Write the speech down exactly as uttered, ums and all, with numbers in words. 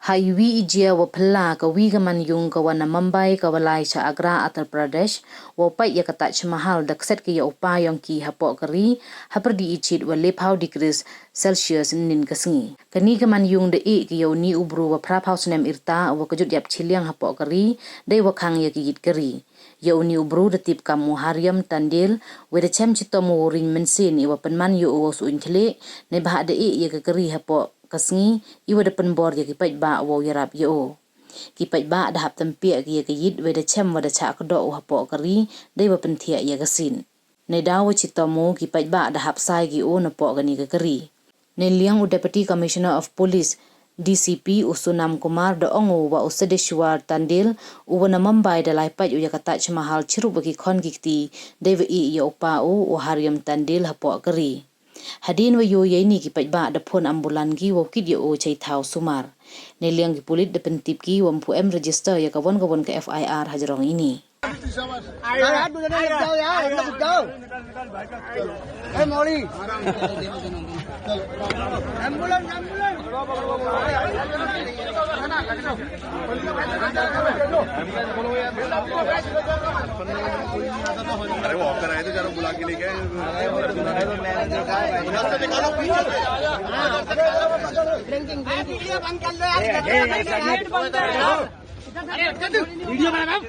Ha i wi i jia wa phylla, ka wi ka manyung ka wa na Mumbai ka wa lai cha Agra, Uttar Pradesh, wa pait ya ka Taj Mahal da kset ka ya u pa yong ki hapoh ka ri, hapyrdi i chit wa lephaw degrees Celsius nin ka sngi. Kani ka manyung da e ka ya uni u bru wa phraphaw snem yrta wa ka jut yap chiliang hapoh ka ri, dei wa khang ya ka yit ka ri. Ya uni u bru da tip kam u Hariam Tandil, wei da chem chitom u riñ mynsiem i wa pynman ya u wa u suiñ khlieh, neibhah da e ya ka ka ri hapoh ka sngi, i wa da pynbor ya ki paidbah wow yarap ya u. Ki paidbah da hap tympiah ki ya ka yit, wei da chem wa da chah kdoh u hapoh ka ri, dei wa pynthiah ya ka sien. Neidaw wa chitom u, ki paidbah da hap sai ki u napoh kani ka ka ri. Neiliang u Deputy Commissioner of Police, D C P, u Sunam Kumar da ong u wa u Siddheshwar Tandil, u wa na Mumbai da lai pait u ya ka Taj Mahal chirup wa ki khon ki kti, dei wa e ya u pa u, u Hariam Tandil hapoh ka ri. Hadien wa yoh ya ini ki paidbah da phone ambulan ki wow kit ya u chei thaw sumar. Neiliang ki pulit da pyntip ki wa ym pu em register ya ka won ka won ka F I R hajrong ini. यार, आप लोग जाओ यार, आप लोग जाओ। ए, Mauli. Ambulance, ambulance. अरे, वॉकर आए थे, जरा बुला के लेके आए। Drinking, drinking. वीडियो बना रहा हूँ।